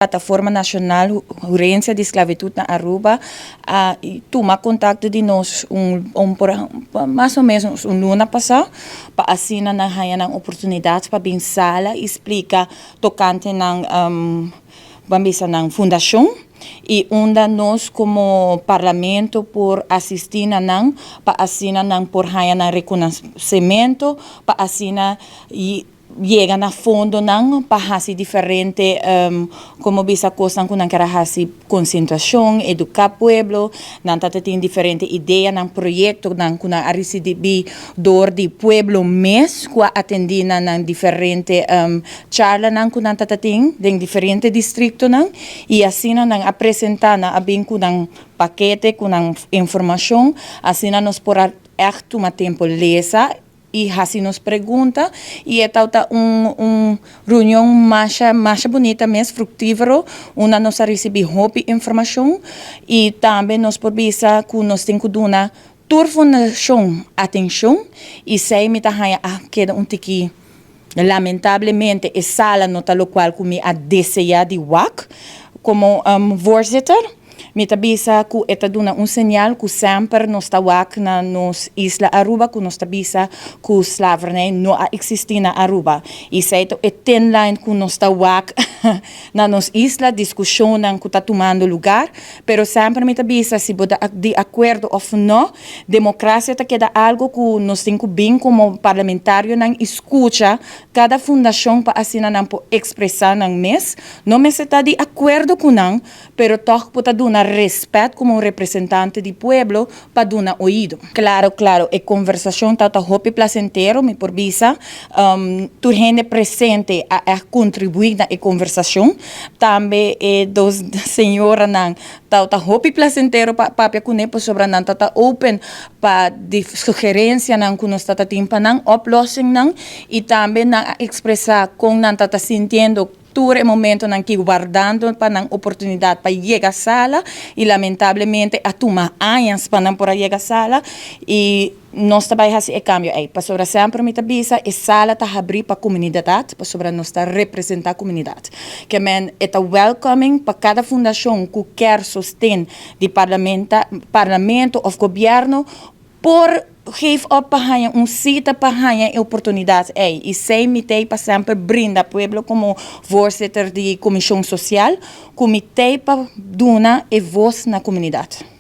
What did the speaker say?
Plataforma Nacional Herencia di Esclavitud na Aruba a tuma contacto di nos un por, mas o menos un luna pasa, pa asina nan haya nan oportunidad pa bin sala y splica tocante nan ban bisa nan fundacion y unda nos como parlamento por asisti na nan pa asina nan por haya nan reconocimento, pa asina y yega na fondonan pa hasi diferente como bisa cosnan cu nan kier hasi, concentracion, educa pueblo. Nan ta tin diferente idea, nan proyecto nan cu nan a ricibi door di pueblo mes cu a atendi na nan diferente charla nan cu nan ta tin den diferente distrito nan, y asina nan a presenta, nan a bin cu nan pakete, cu nan informacion. Asina nos por a echt tuma tempo lesa y hasi nos pregunta, y ta un reunion mas mas bunita mes, fructifero, unda nos a ricibi hopi informacion, y tambe nos por bisa cu nos tin cu duna tur fundacion atencion. Y esey mi ta haya a keda un tiki, lamentablemente e sala no ta locual cu mi a desea di wak como voorzitter. Mi ta bisa cu e ta duna un señal cu semper nos ta wak na nos isla Aruba, cu nos ta bisa cu slavernij no a existi na Aruba. Y esey ta e thin line cu nos ta wak na nos isla, discusion cu ta tumando lugar, pero semper mi ta bisa, si bo ta di acuerdo of no, democracia ta keda algo cu nos tin cu bin como parlamentario nan scucha cada fundacion pa asina nan por expresa nan mes. No mester ta di acuerdo cu nan, pero toch por duna respet como un representante di pueblo pa duna oido. Claro, e conversacion ta hopi placentero, mi por bisa. Tur hende presente a contribui na e conversacion. Tambe e dos señora nan ta hopi placentero pa papia cu ne, sobre nan ta open pa di sugerencia nan cu nos ta tin pa nan oplossing nan, y tambe nan a expresa con nan ta sintiendo tur e momento nan ki wardando pa nan oportunidad pa yega sala, y lamentablemente a tuma aña pa nan por yega sala. Y nos ta bay haci e cambio ey, pasobra semper mi ta bisa, e sala ta habri pa comunidad, pasobra nos ta representa comunidad, kiermen e ta welcoming pa cada fundacion cu kier sosten di parlamento of gobierno, por geef op pa haya un cita, pa haya e oportunidad ey. Y esey mi tey pa semper brinda pueblo como voorzitter di comision social, cu mi tey pa duna e voz na comunidad.